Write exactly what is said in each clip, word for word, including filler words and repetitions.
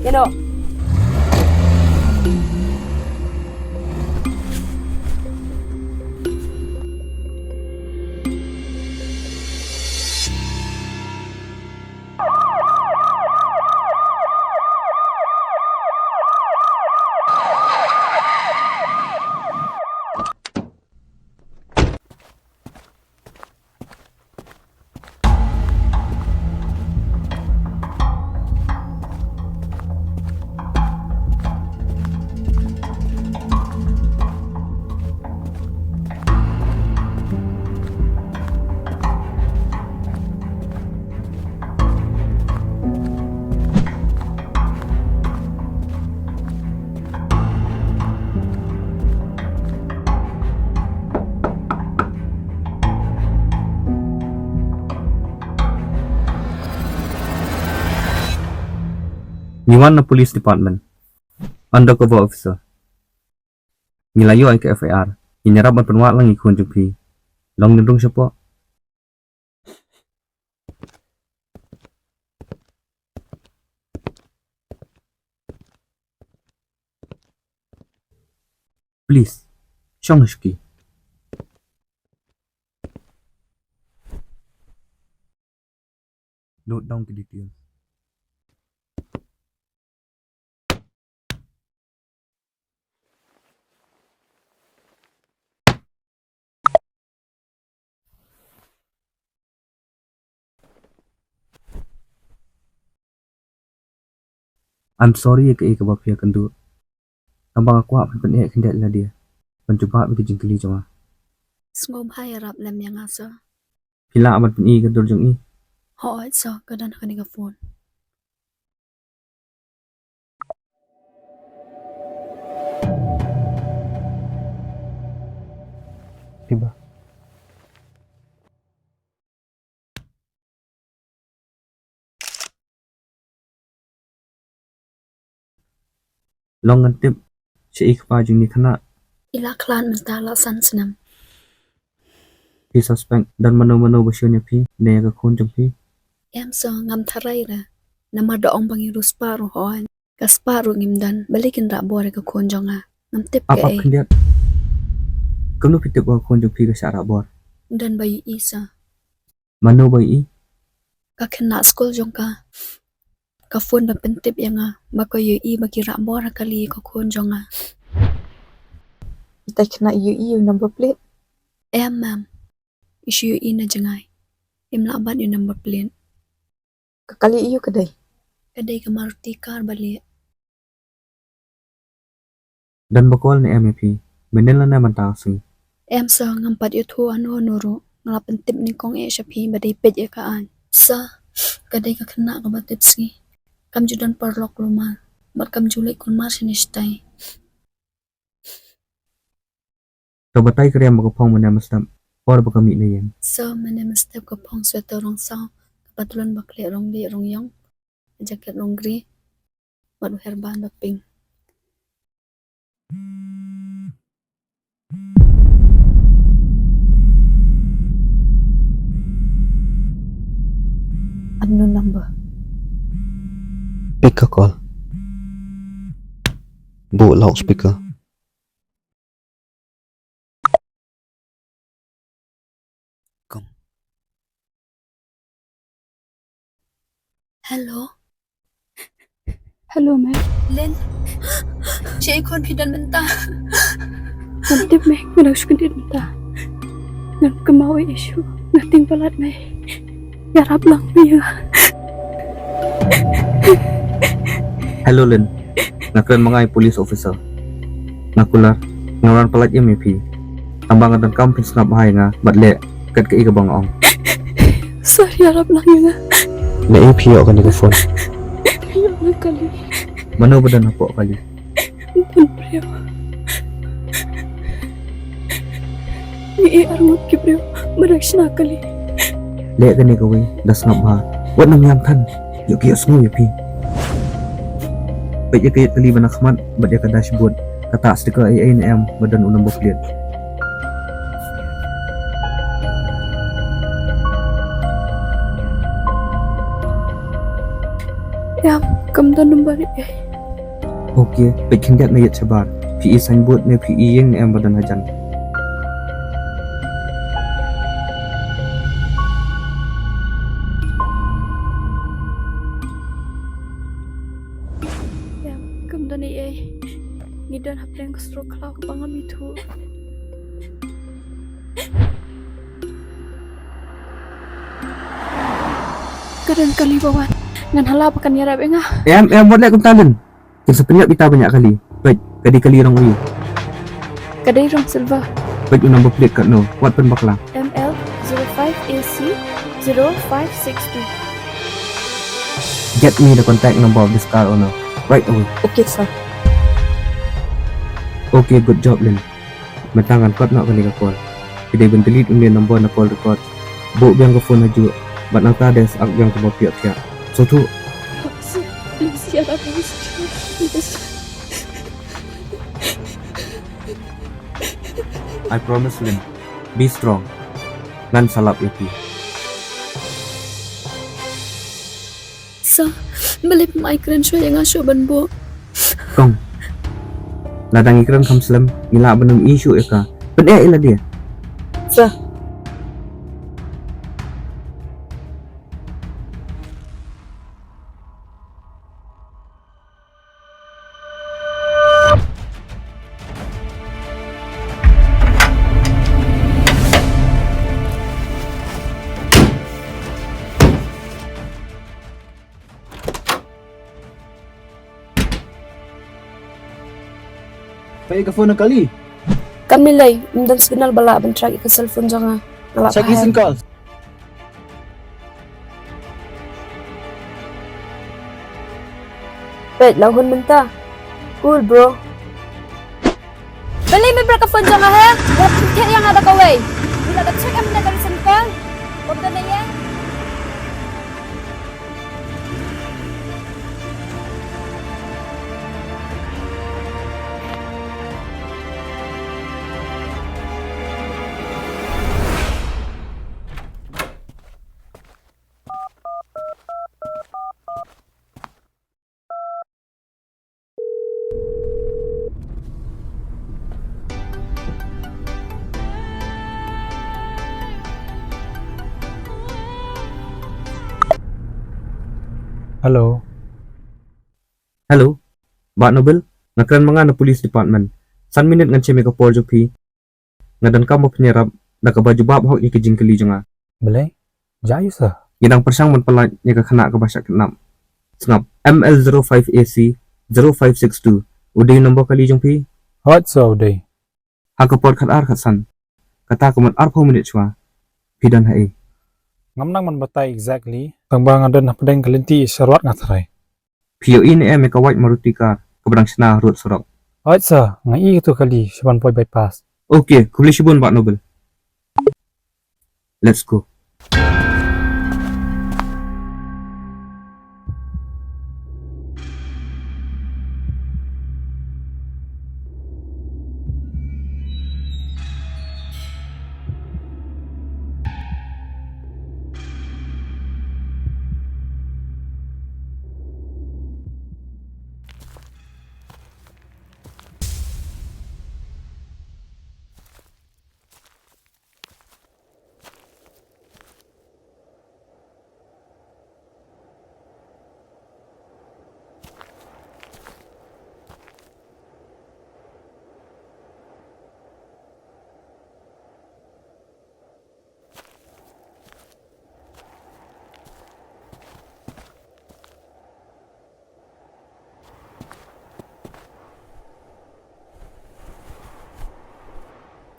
You know. Ngi wan na police department. Undercover officer. Ngi la ïoh ïa ka F I R. Ngi ïarap ban pynwad lang ïa i khun jong phi. Long ngin rung shapoh. Please, shong sha ki. Note down ki details. I'm sorry ïa kaei kaba phi ïakynduh. Tangba nga kwah ban pyneh khyndiat ïa lade ban jubab ïa ki jingkylli jong nga. Sngewbha ïarap lem ïa nga sir. Phi lah ban pyni ïa ka dur jong i? Hooid sir, ka don ha kane ka phone. Diba? Long ngan tip sha i kpa jong ine i khynnah. I la khlad mynta la san snem. Phi suspect don mano mano ba shun ïa phi ne ïa ka khun jong phi? Em sir, ngam tharai re. Namar da ong ba ngi riewspah ruh hooid. Ka spah ruh ngim don, balei kin rah bor ïa ka khun jong nga? Ngam tip kaei. Ap ap khyndiat. Kumno phi tip ba ka khun jong phi ka shah rah bor? Don ba ïohi sir. Mano ba ïohi? Ka khynnah skul jong ka. Ka phone ban pyntip ïa nga ba ka ïohi ba ki rah bor ha kali ïa ka khun jong nga. Ita khynnah ïohi ïa u number plate? Em ma'am. I shu ïohi na jngai. Im lah bat ïa u number plate. Ka kali ïa u ka dei? Ka dei ka Maruti car ba lieh. Don ba call ne em ïa phi mynnin lane mynta ka sngi? Em sir, ngam pat ïathuh hano hano ruh. Nga la pyntip nyngkong eh sha phi ba dei peit ïa ka aiñ. Sir, ka dei ka khynnah kaba tip sngi. Kam ju don paralok kulmar bad kam ju leit kulmar shane shatai. To batai ka riam ba ka phong mynne mynstep por ba ka mih na ïing. Sir, mynne mynstep ka phong sweater rong saw, ka patlun ba khlieh rong lieh rong ïong, ka jacket rong gri bad u hairband ba pink. Unknown number. Pick a call. Buh loudspeaker. Hello. Hello, ma'am. Lynn. Shaei khun phi don mynta? Ngam tip, ma'am, nga dang shu kyndit mynta. Ngan kynmaw ei ei shuh. Nga tieng palat, ma'am. Ïarap lang ïa nga. Hello Lynn, nga kren ma nga i police officer. Nga kular, nga wan pyllait ïa me phi. Tangba nga donkam phin sngap bha ïa nga bad leh kat kaei kaba nga ong. Sorry, ïarap lang ïa nga. Naei phi ïoh kane ka phone? Ïoh nga kali. Mano ba don hapoh kali? Bun briew. Ngi i arngut ki briew ba dang shna kali. Leh kane kawei da sngap bha. Wat nang ïam than. Ïoh ki ïoh sngew ïa phi. Peit ïa ka ïit kali ba na khmat bad ïa ka dashboard. Kata sticker A I ne em ba don u number plate. Em, kam don number ïa. Okay, peit khyndiat na ïit shabar. Phi i signboard ne phi i ïing ne em ba don hajan? Em, kam don ïa. Ngi don hapdeng ka surok khlaw kaba ngam ithuh. Ka don kali ba wan. Ngan hala ba kan ïarap ïa nga. Em, em, wat leh kumta Lin. Kin sa pynïap ita ban ïa kali. Peit, ka dei kali rong ïing. Ka dei rong silver. Peit u number plate katno. Wat pynbakla. M L zero five A C zero five six two. Get me the contact number of this car owner right away. Okay, sir. Okay, good job, Lin. Mynta ngan cut noh kane ka call. Phi dei ban delete une u number na call record. Buh biang ka phone hajuh. Bad nangta dei sa ak biang kumba phi ïoh thiah. Sngewthuh? Please, please, ïarap ïa nga, please. I promise, Lin. Be strong. Ngan sa lap ïa phi. Sir, balei phim ai kren shuwa ïa nga shuwa ban buh? Kong. Lada ngi kren kham slem, ngi lah ban ym ïohi shuh ïa ka. Pyneh ïa lade. Sir. Peit ka phone kali. Kam lei, ym don signal ba lah ban track ïa ka cellphone jong nga. Nga lah check missing call. Peit, la hun mynta. Cool, bro. Balei me bret ka phone jong nga, he? Wat thied ïa nga da kawei. Nga da check em na ka recent call. Kong da na ye. Hello. Hello. Bah Noble, nga kren ma nga na police department. San minit ngan shim ïa ka por jong phi. Nga donkam ba phin ïarap da kaba jubab hok ïa ka jingkylli jong nga. Balei? Jia ïa u sir? Ngi dang pyrshang ban pyllait ïa ka khynnah kaba shah kidnap. Sngap, M L zero five A C zero five six two. U dei u number kali jong phi? Hooid sir, u dei. Ha ka por khatar khatsan, kata ka mut arphew minit shuwa, phi don haei? Ngam nang ban batai exactly, tangba nga don hapdeng ka lynti Sherwat Ngatrai. Phi ïohi ne em ïa ka white Maruti car kaba dang shna ha rud surok? Hooid sir, nga i katu kali shaban poi bypass. Okay, khublei shibun Bah Noble. Let's go.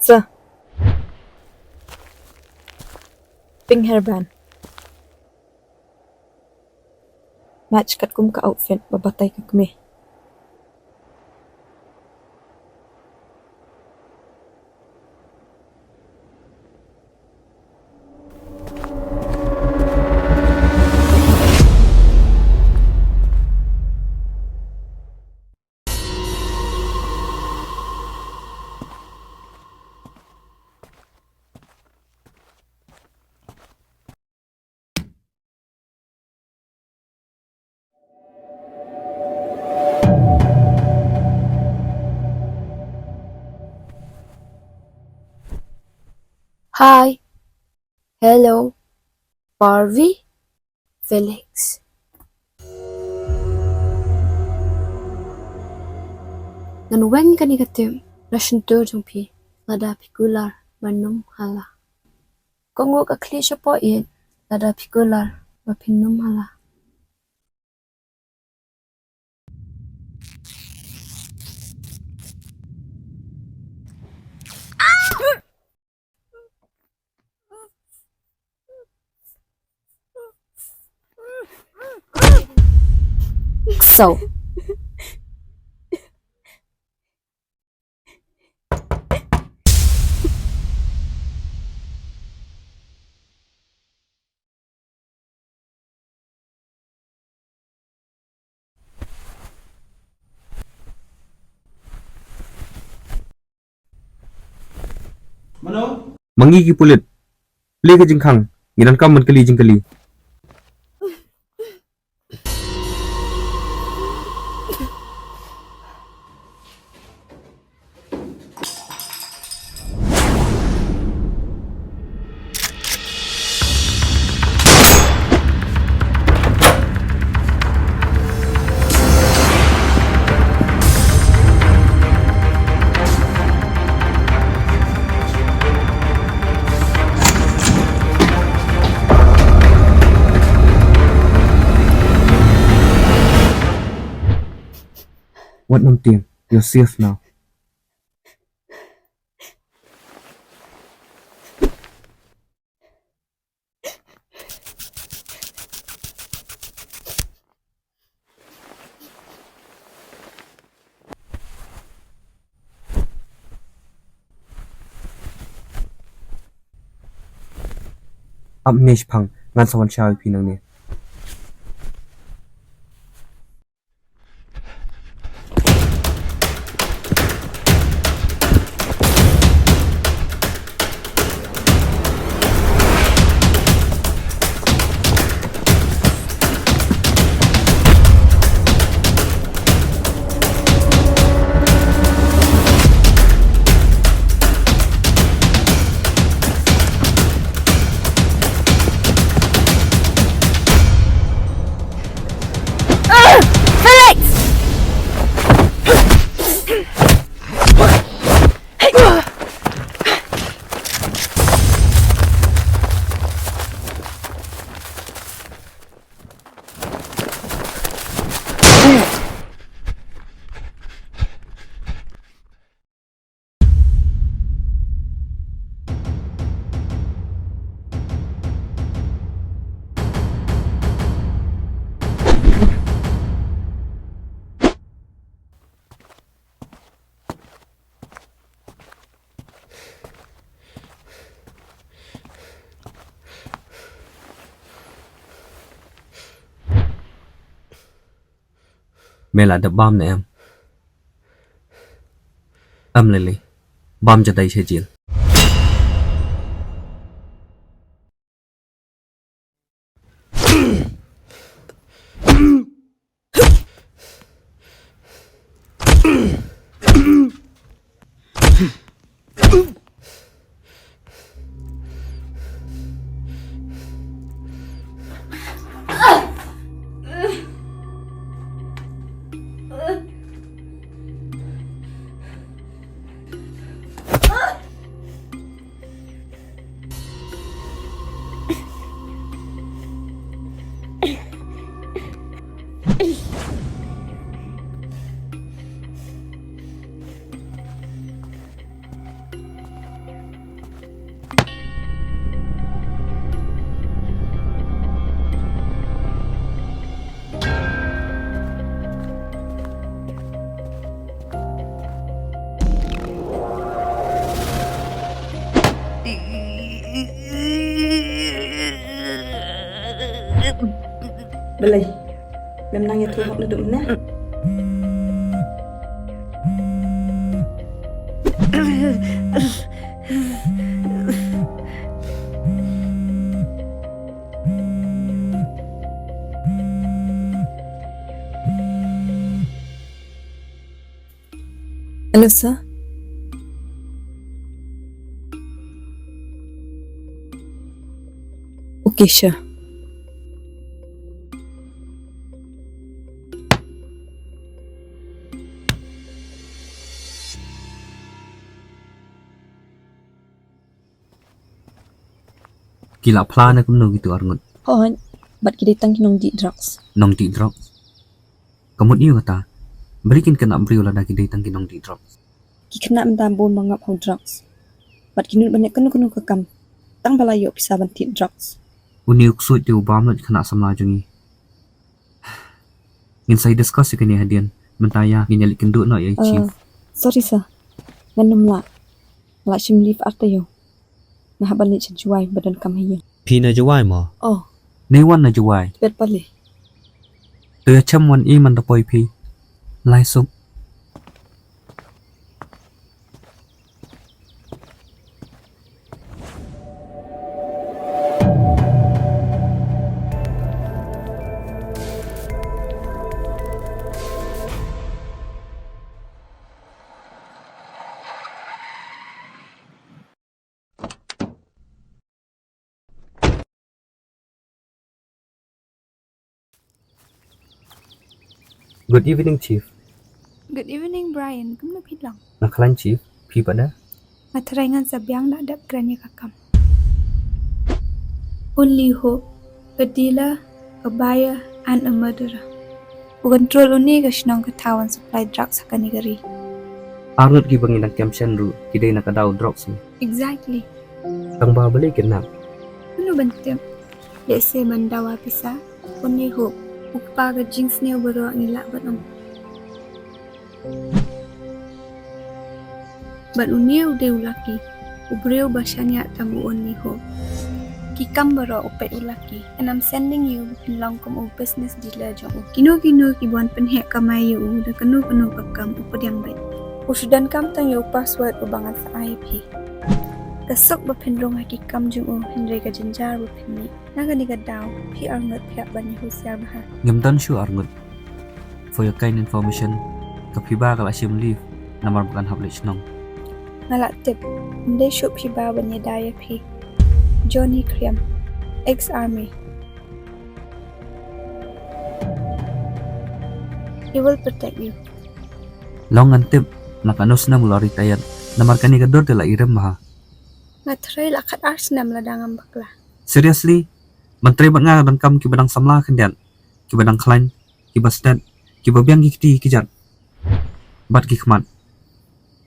Sir. Pink hairband. Match katkum ka outfit ba batai ka kmie. Hi. Hello. Parvi. Felix. Ngan weng kane ka tip na shyntur jong phi lada phi kular ban ym hala. Ko nguh ka khlieh shapoh ïeit lada phi kular ba phin ym hala. So. Mano? Ma ngi ki pulit. Plie ka jingkhang, ngi donkam ban kylli jingkylli. Wat nym tieng, you're safe now. Ap ne shaphang, ngan sa wan shaw ïa phi nangne. Felix! Me la dep bam ne em? Em Lily, bam jadei sha jil. Balei? Mem nang ïathuh hok naduh mynne? Hello, sir. Okay, sure. Ki la phla ne kumno kitu arngut? Hooid, bad ki dei tang ki nongdih drugs. Nongdih drugs? Ka mut ïa kata, balei kin khynnah briew lada ki dei tang ki nongdih drugs? Ki khynnah mynta bun ba ngap ha u drugs. Bad ki nud ban leh kano kano ka kam tang ba la ïoh pisa ban thied drugs. Une u ksuid te u bam lut khynnah samla jong ngi. Ngin sa ïa discuss ïa kane hadien. Mynta ïa ngin ïa leit kynduh noh ïa i chief. Sorry sir, ngan nym lah. Lah shim leave arta ïew. Nga hap ban leit sha Jowai ba donkam ha ïing. Phi na Jowai mo? Oh. Nei wan na Jowai. Pet pale. To ïa chem wan i man da poi phi. Lai suk. Good evening, Chief. Good evening, Brian. Kumno phi long? Nga khlaiñ, Chief. Phi pat de? Nga tharai ngan sa biang da dep kren ïa ka kam. Only hope, a dealer, a buyer, and a murderer. U control une ka shnong ka thaw ban supply drugs ha kane ka ri. Arngut kiba ngi dang kem shen ruh ki dei na ka daw drugs hi. Exactly. Tang ba balei kidnap? Mano ban tip? Lehse ban dawa pisa. Only hope, u kpa ka jingsniew baroh ngi lah ban ong. Bad une u dei u Lucky, u briew ba shaniah tam u only hope. Ki kam baroh u peit u Lucky. And I'm sending you ba phin long kum u business dealer jong u. Kino kino kiba wan pynheh kamai ïa u da kano kano ka kam u pdiang beit. U shu donkam tang ïa u password uba ngan sa ai ïa phi. Ka suk ba phin rung ha ki kam jong u, hynrei ka jynjar ba phin mih. Na kane ka daw, phi arngut phi hap ban ïa husiar bha. Ngim don shuh arngut. For your kind information, ka Phiba ka la shim leave namar ba kan hap leit shnong. Nga la tip, ym dei shuh Phiba ban ïada ïa phi. Johnny Khriam, ex army. He will protect you. Long ngan tip, la katno snem u la retired, namar kane ka dur te la i rem bha. Nga tharai la khat ar snem lada ngam bakla. Seriously? Ban trei bad nga ka donkam kiba dang samla khyndiat, kiba dang khlaiñ, kiba stet, kiba biang ki kti ki jait bad ki khmat.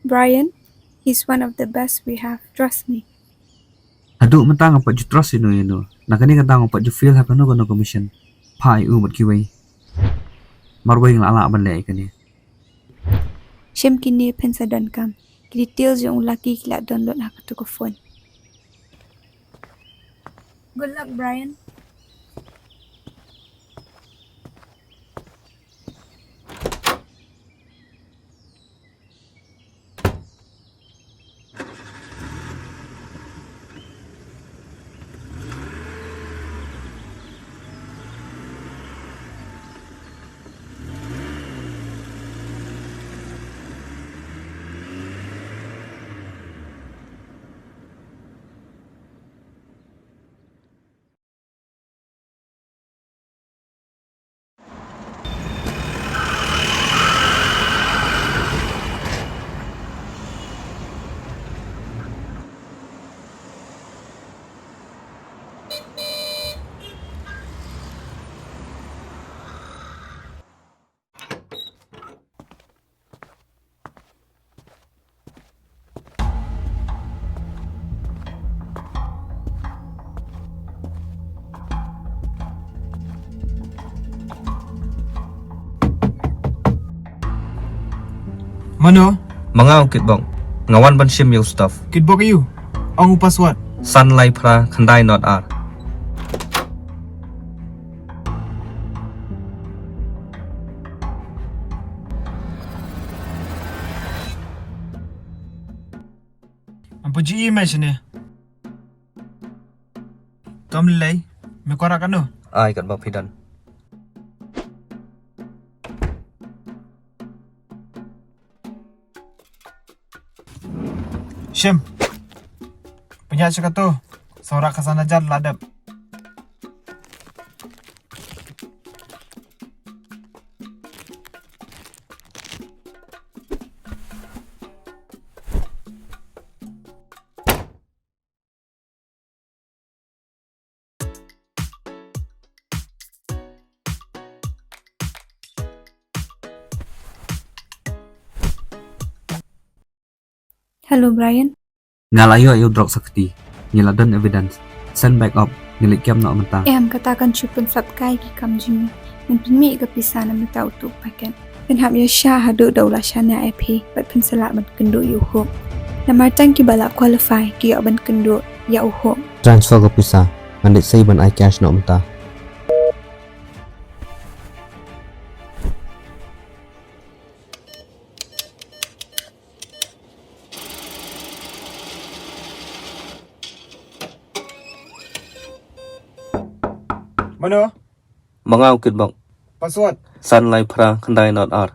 Brian, he's one of the best we have, trust me. Haduh mynta ngam pat ju trust ïano ïano. Na kane ka daw ngam pat ju fail ha kano kano ka mission. Phah ïa u bad kiwei. Marwei nga la lah ban leh ïa kane. Shim kine phin sa donkam. Ki details jong u Lucky ki la download ha katu ka phone. Good luck, Brian. Mano? Ma nga u Kitbok. Nga wan ban shim ïa u staff. Kitbok ïa u. Ong u password. San lai phra khyndai not ar. Ampu ji email sini. Kam lei, me kwara kano? Ai, kat ba phi don. Shim. Pynjah shaka to. Sora ka sana jat ladap. Hello, Brian. Nga la ïoh ïa u drok sakti. Ngi la don evidence. Send back up. Ngi leit kem noh mynta. Em, kata kan shu pynsap kai ki kam jong ngi. Ngan pynmih ka pisa namar uta u paket. Pynhap ïa sha haduh da u la shaniah ïa phi bad pynsalah ban kynduh ïa u Hope. Namar tang kiba la qualify ki ïoh ban kynduh ïa u Hope. Transfer ka pisa. Ngan leit sei ban ai cash noh mynta. Mano? Ma nga u Kitbok. Password? San lai phra khyndai not ar.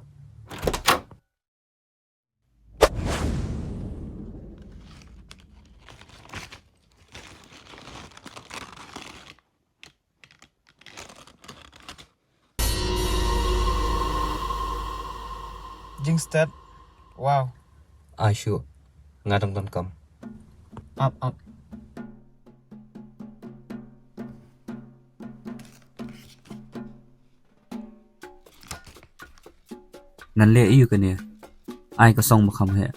Jingstad. Wow. Ai shuh. Nga dang donkam. Ap, ap. Ngan leh ïa kane. Ai ka song ba kham heh.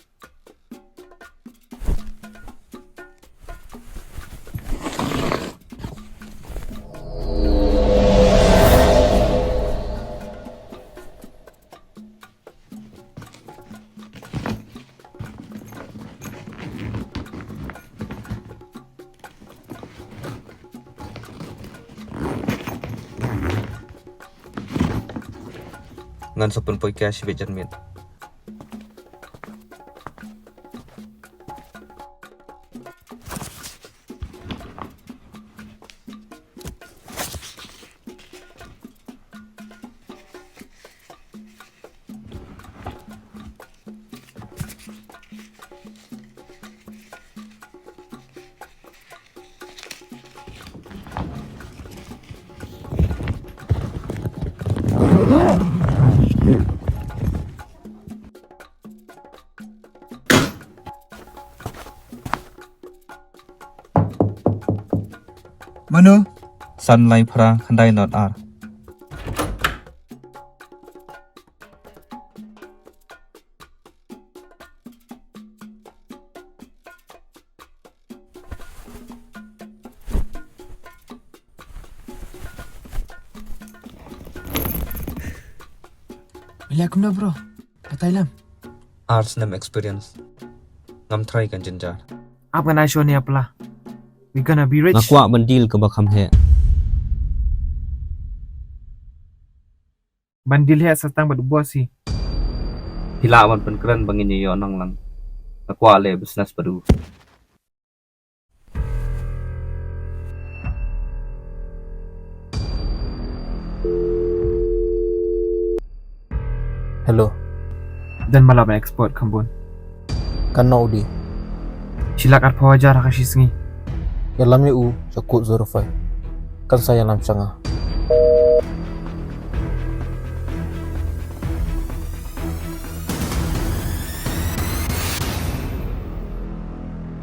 Ngan sa pynpoi cash bad janmiet. Mano? San lai phra khyndai not ar. Ila kumno, bro? Batai lang. Ar snem experience. Ngam try kan jynjar. Ap ngan ai shuh ne ap la. We gonna be rich. Nga kwah ban deal kaba kham heh. Ban deal heh sa tang bad u boss hi. Phi lah ban pynkren ba ngin ïa ïoh nang lang. Nga kwah leh business bad u. Hello. Don ba lah ban export kham bun. Katno u dei? Shi lak arphew hajar ha ka shi sngi. Ïalam ïa u sha code zero five. Kan sa ïalam sha nga.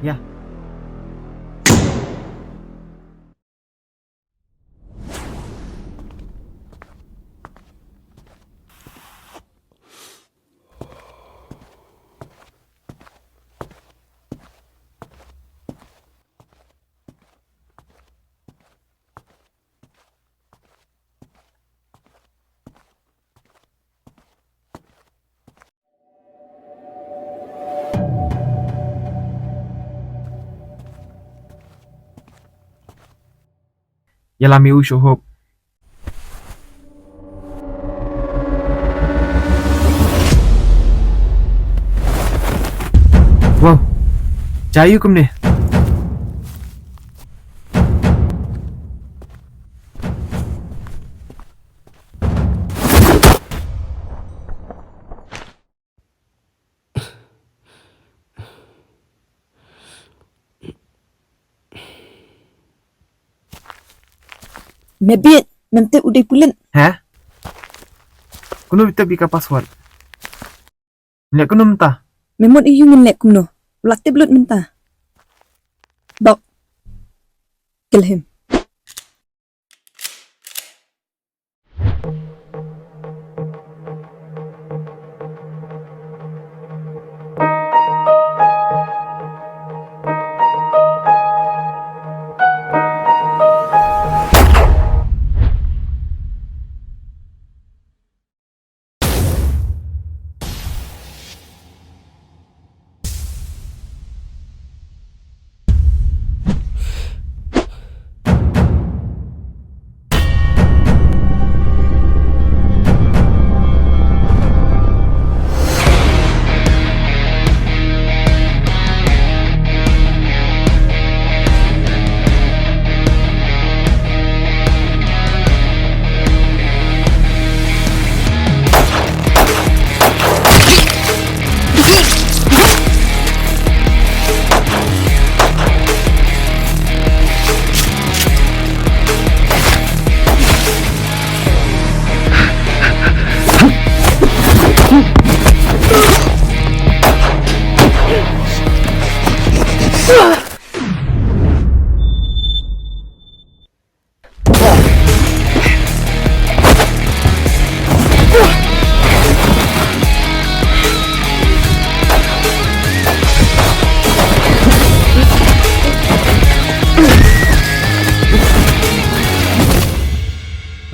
Ïa. Ïalam ïa u shuh Hope. Wow. Jia ïa u kumne. Me bit, mem tip u dei pulit. Ha? Kumno phi tip ïa ka password? Leh kumno mynta? Me mut ïa u ngin leh kumno? U la tip lut mynta. Dok. Kill him. Nga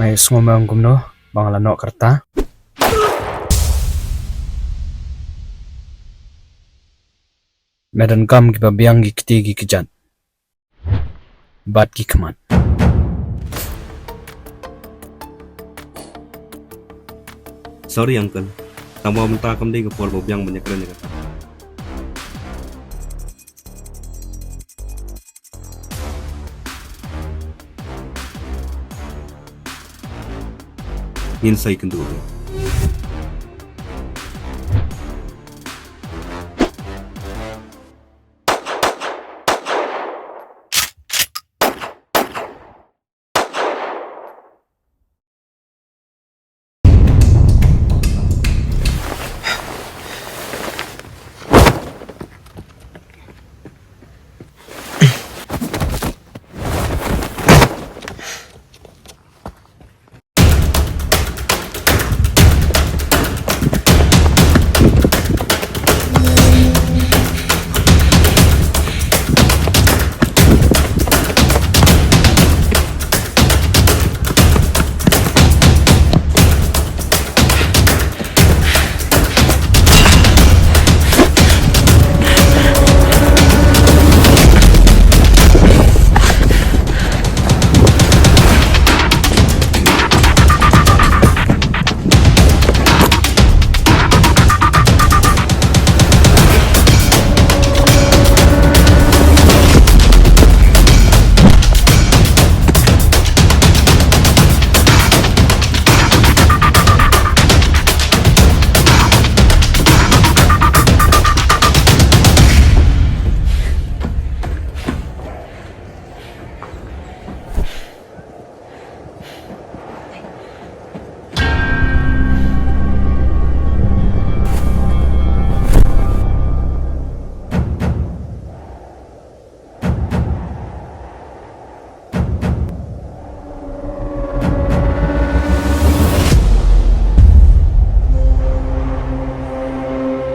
ïohsngew me ong kumno ba nga la noh ka rta? Me donkam kiba biang ki kti ki kjat bad ki khmat. Sorry uncle. Tangba mynta kam dei ka por ba biang ban ïakren ïa kata. Ngin sa ïakynduh.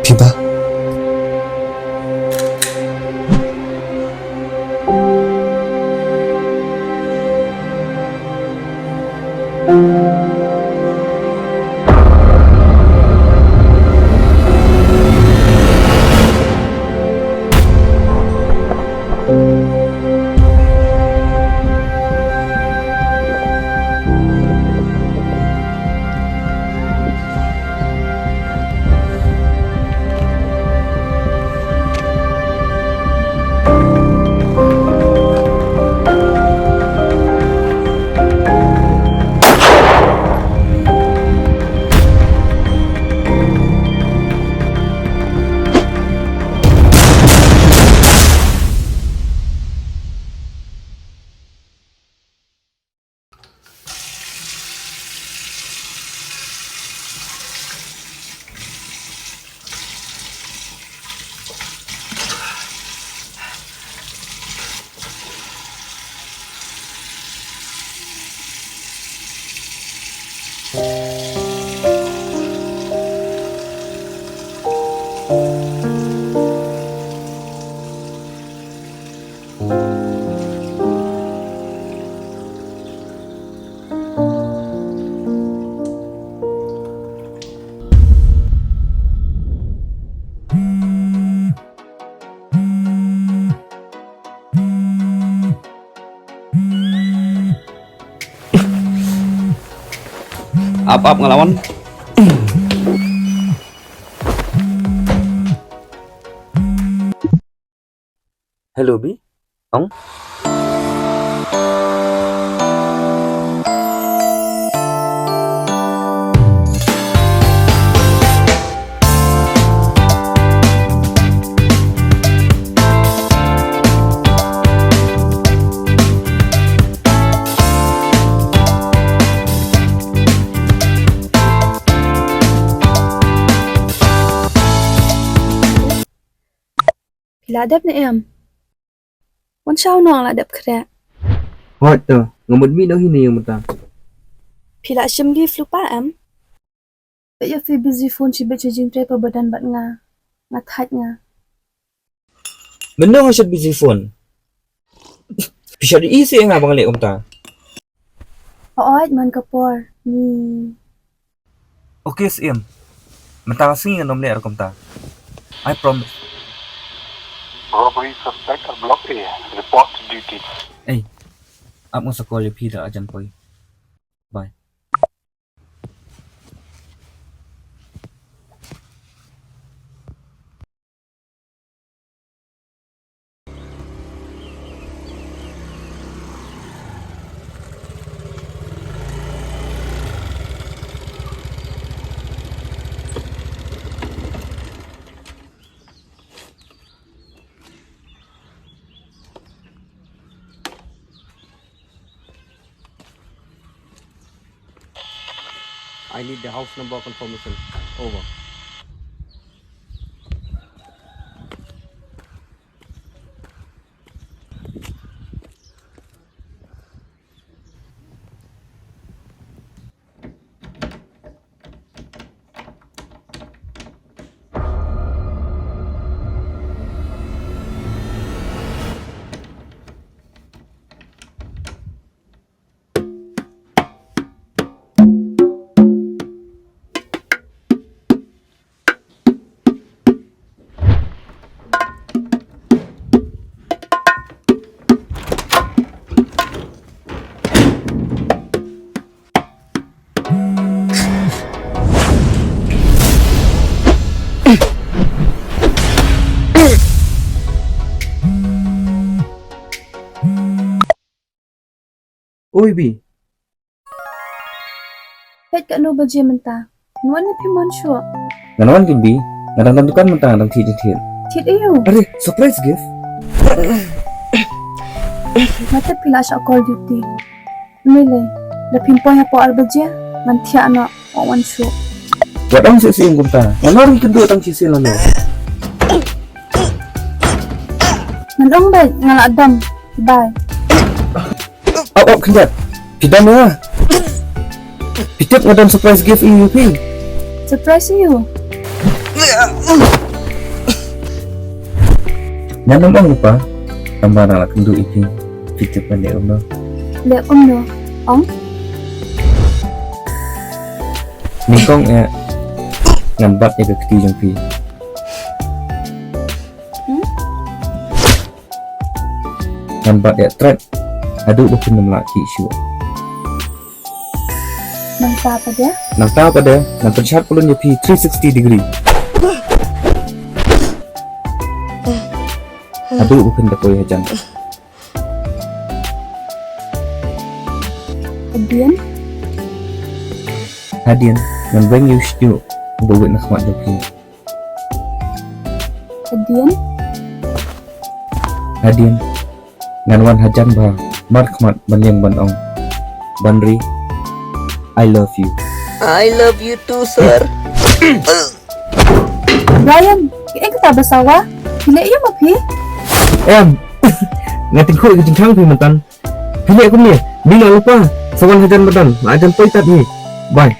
Phi ba? Ap, ap, nga la wan. Hello, Bi. Ong. Phi la dep ne em? Wan shaw noh, la dep khreh. Hooid to, nga mut mih noh hi ne ïa mynta. Phi la shim gift lypa em? Peit ïa phi busy phone shibit sha jingtrei pa ba don bad nga. Nga thait nga. Mynno nga shet busy phone? Phi shait ïohi seh ïa nga ba nga leh kumta. Hooid, man ka por ni. Okay, Syiem. Mynta ka sngi ngan ym leh ruh kumta. I promise. Robbery suspect at Block A. Report to duty. Ei, ap nga sa call ïa phi da jan poi. Bye. I need the house number confirmation. Over. Oi Bi. Peit katno baje mynta. Ngan wan ne phim wan shuh? Ngan wan keiñ Bi. Nga dang don dukan mynta, nga dang thied jingthied. Thied aïu? Are, surprise gift. Nga tip phi la shah call duty. Ym lei lei. Lada phim poi hapoh ar baje, ngan thiah noh. Wan shuh. Wat ong shisien kumta. Ngan ong kynduh tang shisien lano. Ngan ong beit nga la dam. Bye. Au, au, khyndiat. Phi dam ïa nga. Phi tip nga don surprise gift ïa phi. Surprise ïa u. Ngan ym ong lypa. Tangba nga la kynduh ïa phi. Phi tip ngan leh kumno? Leh kumno? Ong. Nyngkong eh ngan bat ïa ka kti jong phi. Hmm? Ngan bat ïa tret haduh ba phin ym lah khih shuh. Nangta pat de? Nangta pat de ngan pynshad pylun ïa phi three sixty degree. Haduh ba phin da poi hajan. Hadien? Hadien ngan weng ïa u shñiuh uba wit na khmat jong phi. Hadien? Hadien ngan wan hajan bha markhmat ban ïeng ban ong, ban ri, I love you. I love you too, sir. Brian, kaei kata ba sawa? Phi leh ïa ma phi? Em. Nga tyngkhuh ïa ka jingkhang phi mynta. Phi leh kumne, mi la lypa, sa wan hajan madan, la jan poi tad hi. Bye.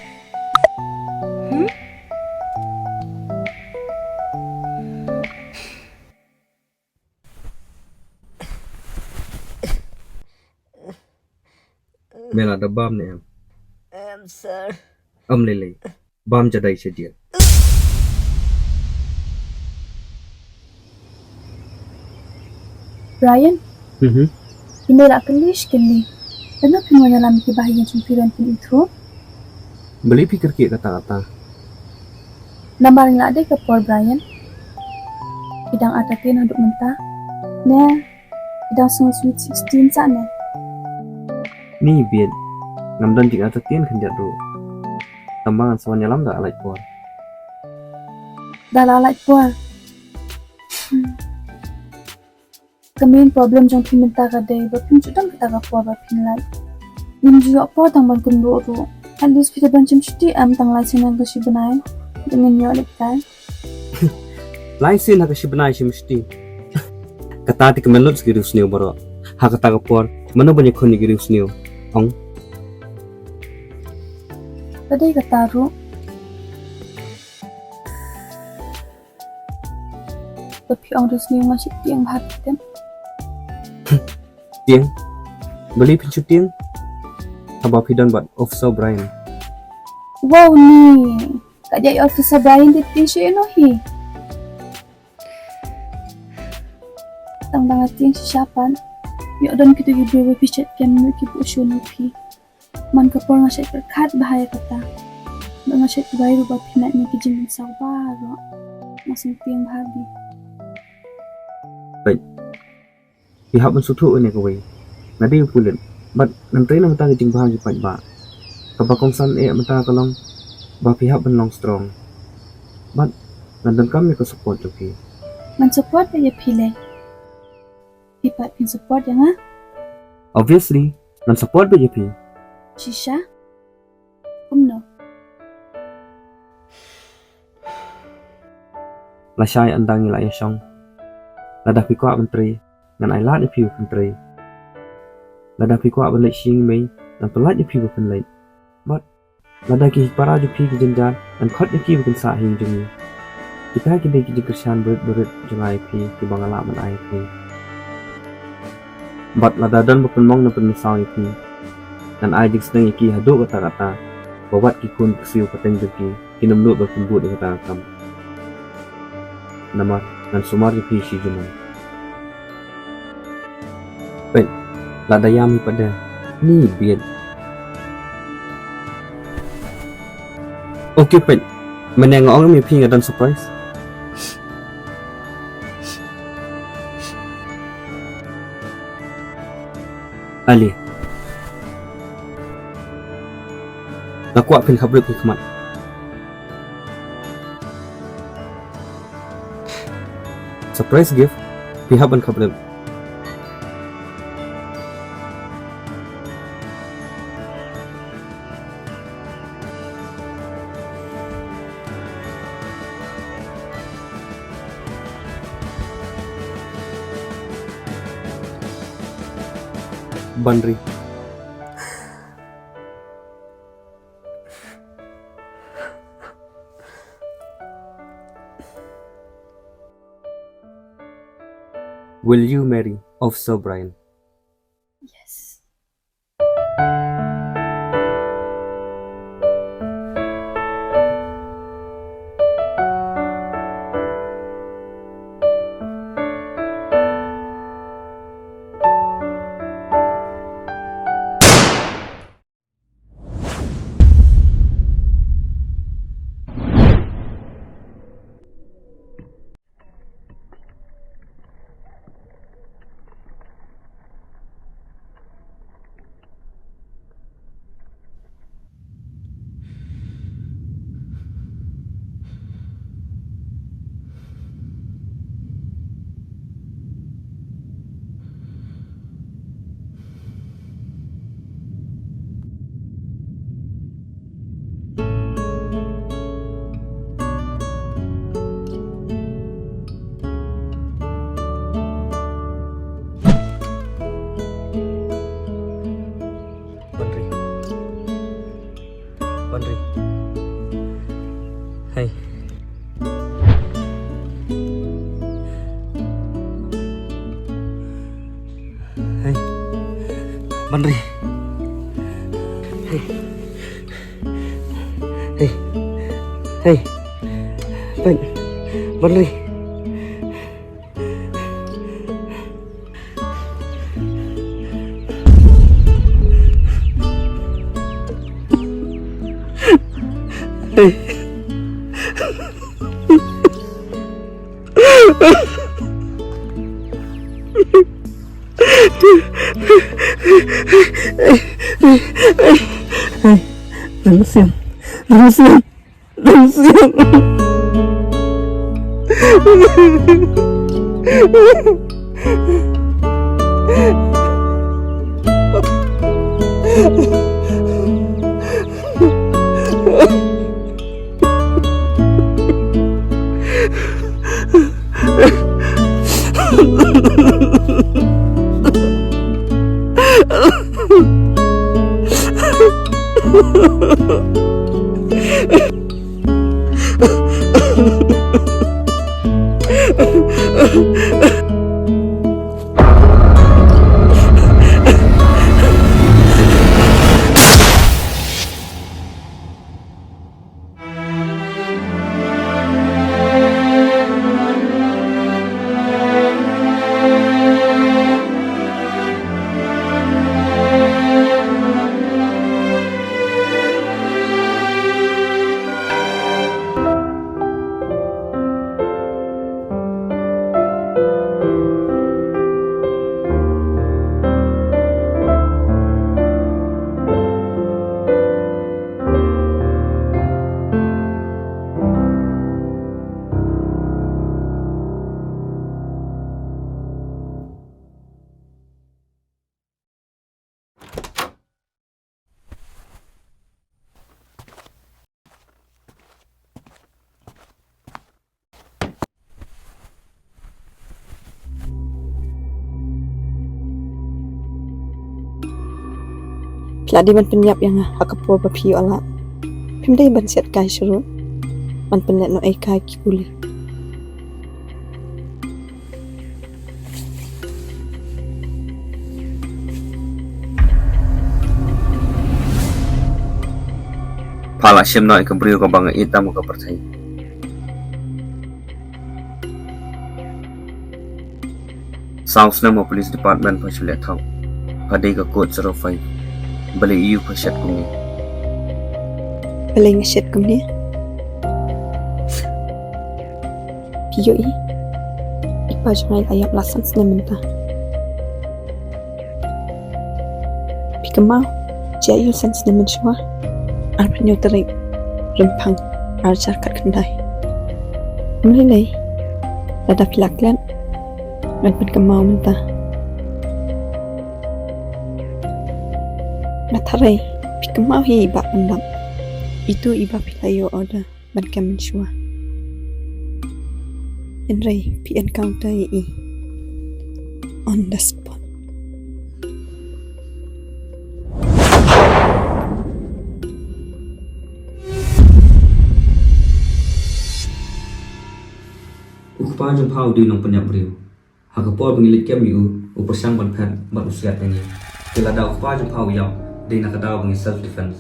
Me la da bam ne em? Em, sir. Ym lei lei. Bam jadai sha jied. Brian. Mhm. Ine la kylli shi kylli. Lano phin wan ïalam ki bahaïing jong phi ban pynithuh? Balei phi kyrkieh kata kata? Namar ngi la dei ka por Brian. Ki dang artatien haduh mynta. Ne ki dang sngew sweet sixteen sa ne. Ni biet. Ngam don jing artatien khyndiat ruh. Tangba ngan sa wan ïalam da la lait por. Da la lait por. Hmm. Ka main problem jong phi mynta ka dei ba phim ju don kata ka por ba phin lait. Ngim ju ïoh por tang ban kynduh ruh. At least phi da ban shim shuti em tang lai sien ha ka shi bnai. Da ngin ïoh leit kai. Lai sien ha ka shi bnai shim shuti. Kata te ka mut lut ki riewsniew baroh. Ha kata ka por, mano ban ïakhun ïa ki riewsniew? Ong. Ka dei kata ruh. Ba phi ong riewsniew nga shu tieng bha, phi tem. Tieng? Balei phin shu tieng? Haba phi don bad Officer Brian. Wow, ni. Ka dei Officer Brian te tieng shu ïano hi. Tang ba nga tieng shisha pat, ïoh don kito ki briew ba phi shet kem ïa ki buh shun ïa phi. Man ka por nga shet pyrkhat bha ïa kata. Ba nga shet duwai ruh ba phin lait na ki jingmynsaw baroh. Nga sngewtieng bha bha. Peit. Phi hap ban sngewthuh ïa kawei. Nga dei u pulit. Bad ngan trei na bynta ka jingbha jong ki paidbah. Kaba kongsan eh mynta ka long ba phi hap ban long strong. Bad ngan donkam ïa ka support jong phi. Ngan support ïa phi lei. Phi pat phin support ïa nga? Obviously, ngan support beit ïa phi. Shisha? Kumno? Lashai ynda ngi la ïashong. Lada phi kwah ban trei, ngan ai lad ïa phi ban trei. Lada phi kwah ban leit sha ïing i mei, ngan pyllait ïa phi ban leit. Bad lada ki para jong phi ki jynjar, ngan khot ïa ki ba kin sah ha ïing jong ngi. Kita ki dei ki jingkyrshan barit barit jong nga ïa phi kiba nga lah ban ai ïa phi. Bad lada don ba pynmong ne pynmynsaw ïa phi, ngan ai jingsneng ïa ki haduh katta katta, ba wat ki khun ki ksiew pateng jong ki kin ym nud ban pynbud ïa kata ka kam. Namar ngan sumar ïa phi shi junom. Peit, lada ïam hi pat de, ni bieit. Okay, peit. Mynne nga ong ïa phi nga don surprise. Ale. Nga kwah phin khapbrip ki khmat. Surprise gift, phi hap ban khapbrip. Ban ri. Will you marry Officer Brian? Yes. Ban ri. Ban ri. Hey. Hey. Ban ri. Hey. Hey. Hey. Ban. Ban ri. Hey, hey, hey, hey. Rung siang. Rung siang. Rung siang. Phi la dei ban pynïap ïa nga ha ka por ba phi ïoh lad. Phim dei ban siat kai shuh ruh. Ban pynleit noh ei kai ki kuli. Pha la shim noh ïa ka briew kaba nga ïeit tam ha ka pyrthei. Saw snem ha Police Department pha shu leh thaw. Pha dei ka code zero five. Balei ïa u pha shet kumne? Balei nga shet kumne? Phi ïohi, i pa jong nga i la ïap la san snem mynta. Phi kynmaw, jia ïa u san snem mynshuwa. Arphew hynñiew tarik Rymphang, ar hajar khatkhyndai. Ym lei lei, lada phi la klet, ngan pynkynmaw mynta. Nga tharai phi kynmaw hi i Bah Pyndap. Itu i ba phi la ïoh order ban kem mynshuwa. Hynrei phi encounter ïa i on the spot. U kpa jong pha u dei u nongpynïap briew. Ha ka por ba ngi leit kem ïa u, u pyrshang ban phet bad u siat ïa ngi. Te lada u kpa jong pha u ïap, dei na ka daw ba ngi self defense.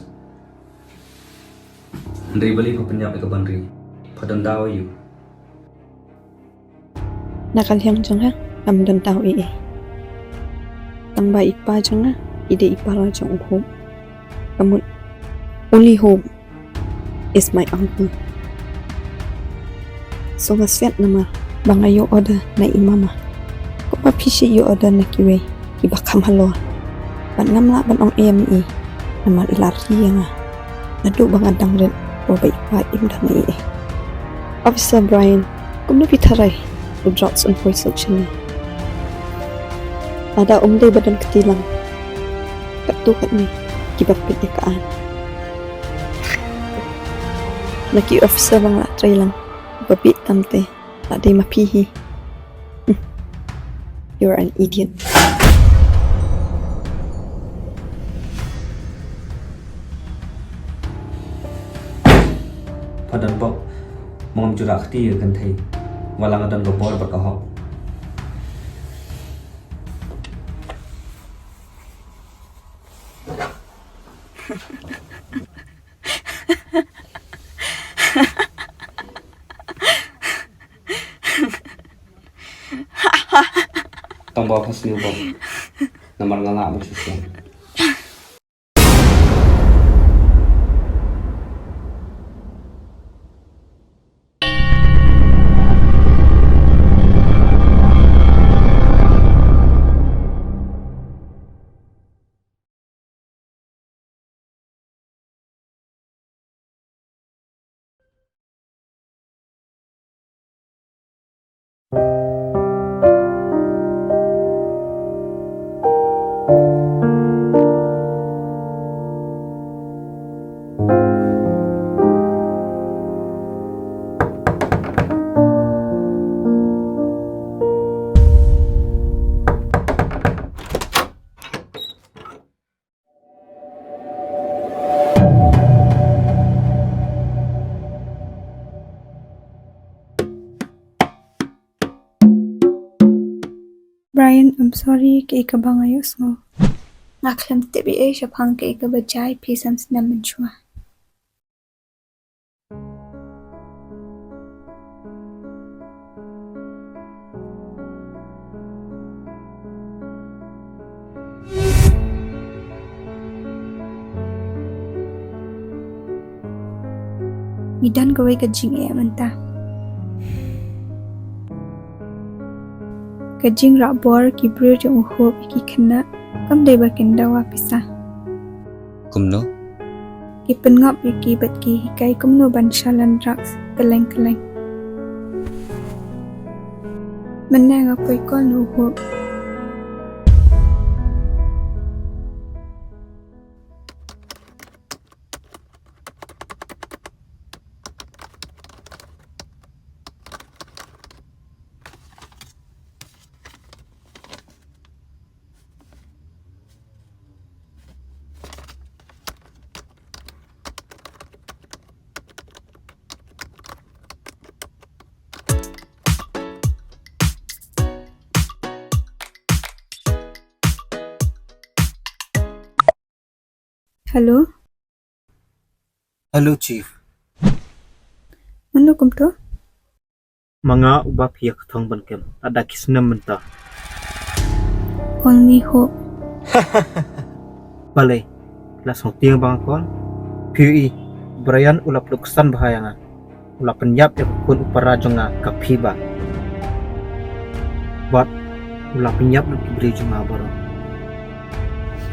Hynrei balei pha pynïap ïa ka Banri? Pha don daw ïa u. Na ka liang jong nga, ngam don daw ei ei. Tang ba i pa jong nga i dei i para jong u Hope. Ka mut, only Hope is my uncle. So nga siat namar ba nga ïoh order na i mama. Kumba phi shu ïoh order na kiwei kiba kham halor. Bad ngam lah ban ong em ïa i namar i la ri ïa nga. Naduh ba nga dang rit, ba i pa im don ei ei. Officer Brian, kumno phi tharai u drugs un poi suk shane? Lada um dei ba don kti lang, katto katne kiba peit ïa ka aiñ. Na ki officer ba nga la trei lang, ba bieit tam te la dei ma phi hi. You're an idiot. Pha don bok, mo ngam ju rah kti ïa ka kynthei. Wat la nga don ka bor bad ka hok. Tang ba pha sniew bok. Namar nga lah ban shu sngewthuh. Brian, I'm sorry, kaei kaba nga ïohsngew. Nga khlem tip ei ei shaphang kaei kaba jia ïa phi san snem mynshuwa. Ngi don kawei ka jingeh mynta. Ka jingrah bor ki briew jong u Hope ïa ki khynnah kam dei ba kin dawa pisa. Kumno? Ki pynngop ïa ki bad ki hikai kumno ban shalan drugs kylleng kylleng. Mynne nga poi call na u Hope. Hello. Hello, Chief. Mano kumto? Ma nga uba phi ïa kthang ban kem. Lada ki snem mynta. Only hope. Balei? La sngewthuh ba nga call. Phi ïohi, Brian u la pynluksan bha ïa nga. U la pynïap ïa ka khun u para jong nga ka Phiba. Bad u la pynïap lut ki briew jong nga baroh.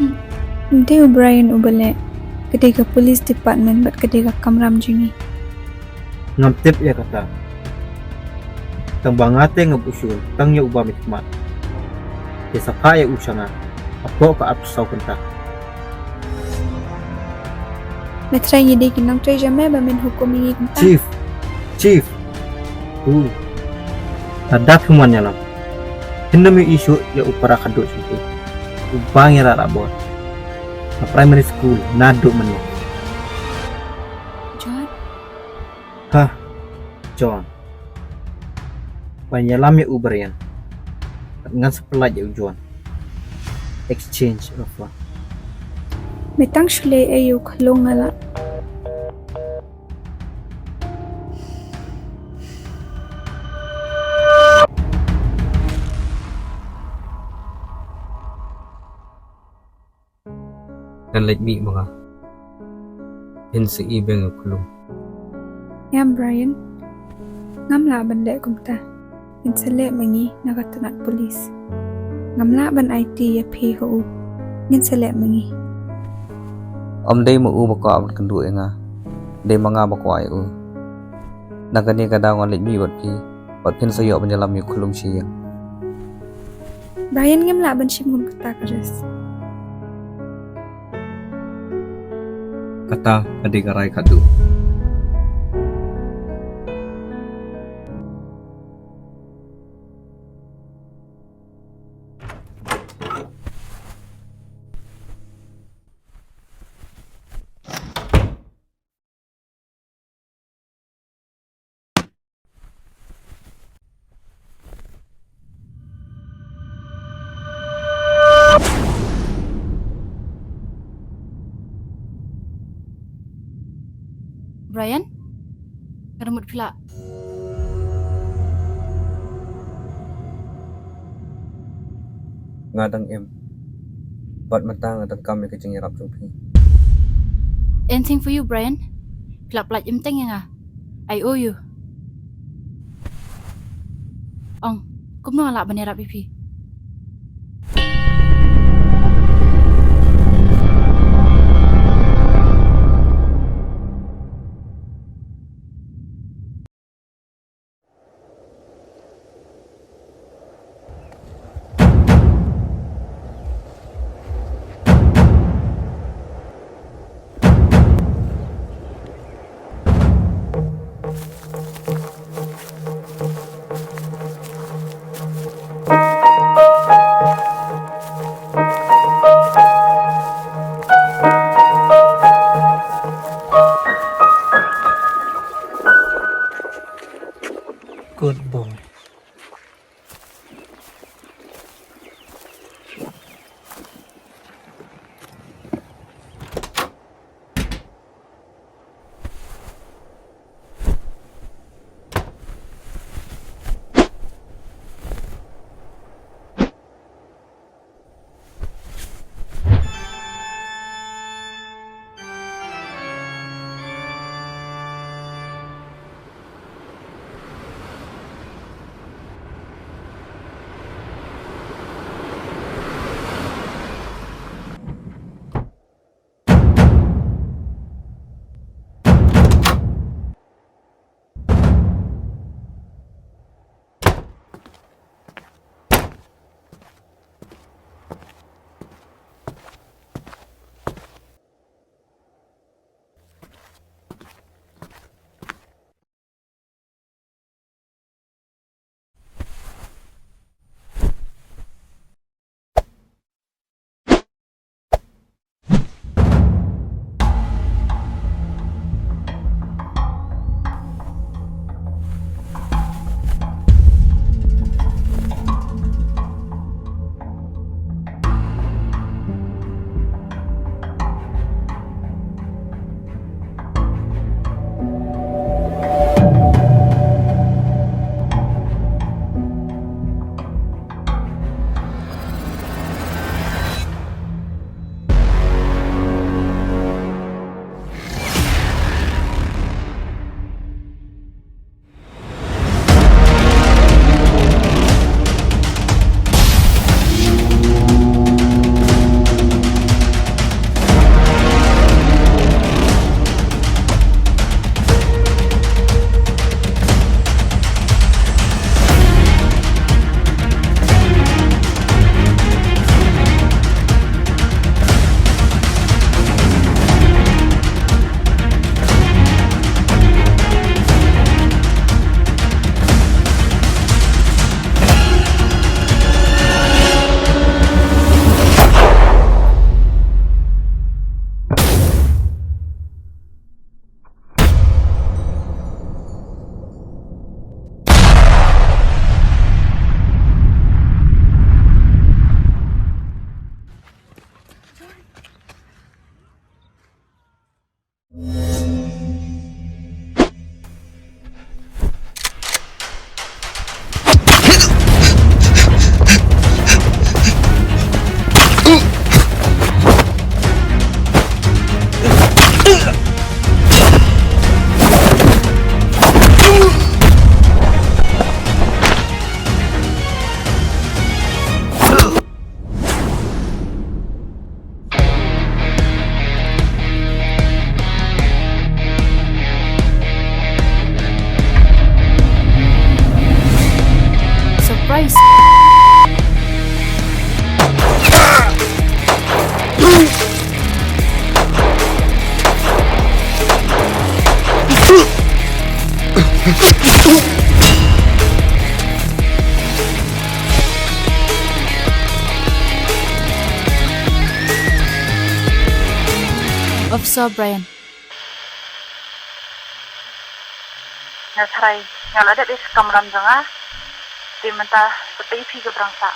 Hmm. Ym dei u Brian uba leh, ka dei ka police department bad ka dei ka kamram jong ngi. Ngam tip ïa kata. Tang ba nga te nga buh shun tang ïa uba mih khmat. Te sa phah ïa u sha nga hapoh ka arphew saw kynta. Me trai ngi dei ki nongtrei jong me ba men hukum ïa ngi kumta. Chief. Chief. U. Lada phim wan ïalam, phin ym ïohi shuh ïa u para khadduh jong phi uba ngi rah bor na primary school naduh mynne. John. Ha. John. Ban ïalam ïa u Brian. Bad ngan sa pyllait ïa u John. Exchange offer. Me tang shu leh ei ïa u khyllung nga lah. Ngan leit mih ma nga. Phin sa ibeiñ ïa u khyllung. Ïa Brian, ngam lah ban leh kumta. Ngin sa leh ma ngi na ka tnat police. Ngam lah ban aiti ïa phi ha u. Ngin sa leh ma ngi. Ym dei ma u ba kwah ban kynduh ïa nga. Dei ma nga ba kwah ïa u. Na kane ka daw ngan leit mih bad phi. Bad phin sa ïoh ban ïalam ïa u khyllung sha ïing. Brian, ngim lah ban shim kum kata ka risk. Kata ka dei ka rai khadduh. Brian, ka mut phi lah. Nga dang im. Bad mynta nga dang kam ïa ka jingïarap jong phi. Anything for you, Brian. Phi lah pyllait im teng ïa nga. I owe you. Ong, kumno nga lah ban ïarap ïa phi? Officer Brian. Nga tharai nga la dep ïa ka kamram jong nga. Te mynta sa peit phi ka brangsah.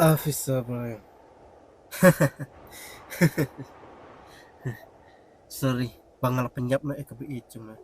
Officer Brian. Sorry, ba nga la pynïap noh ïa ka baieit jong me.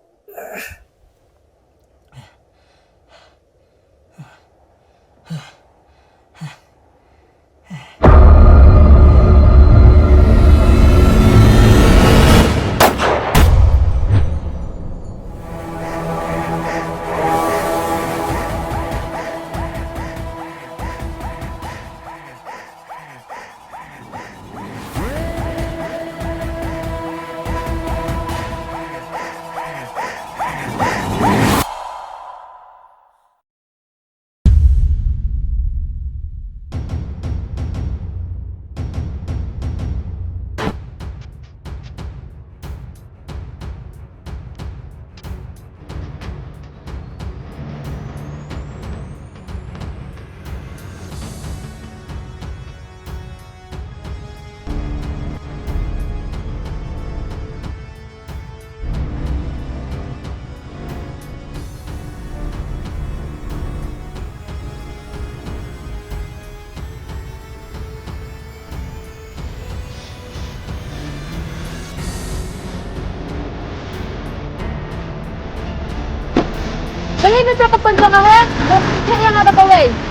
Balei me treh ka pynjah nga, ha? Mo pynjah ïa nga da kawei.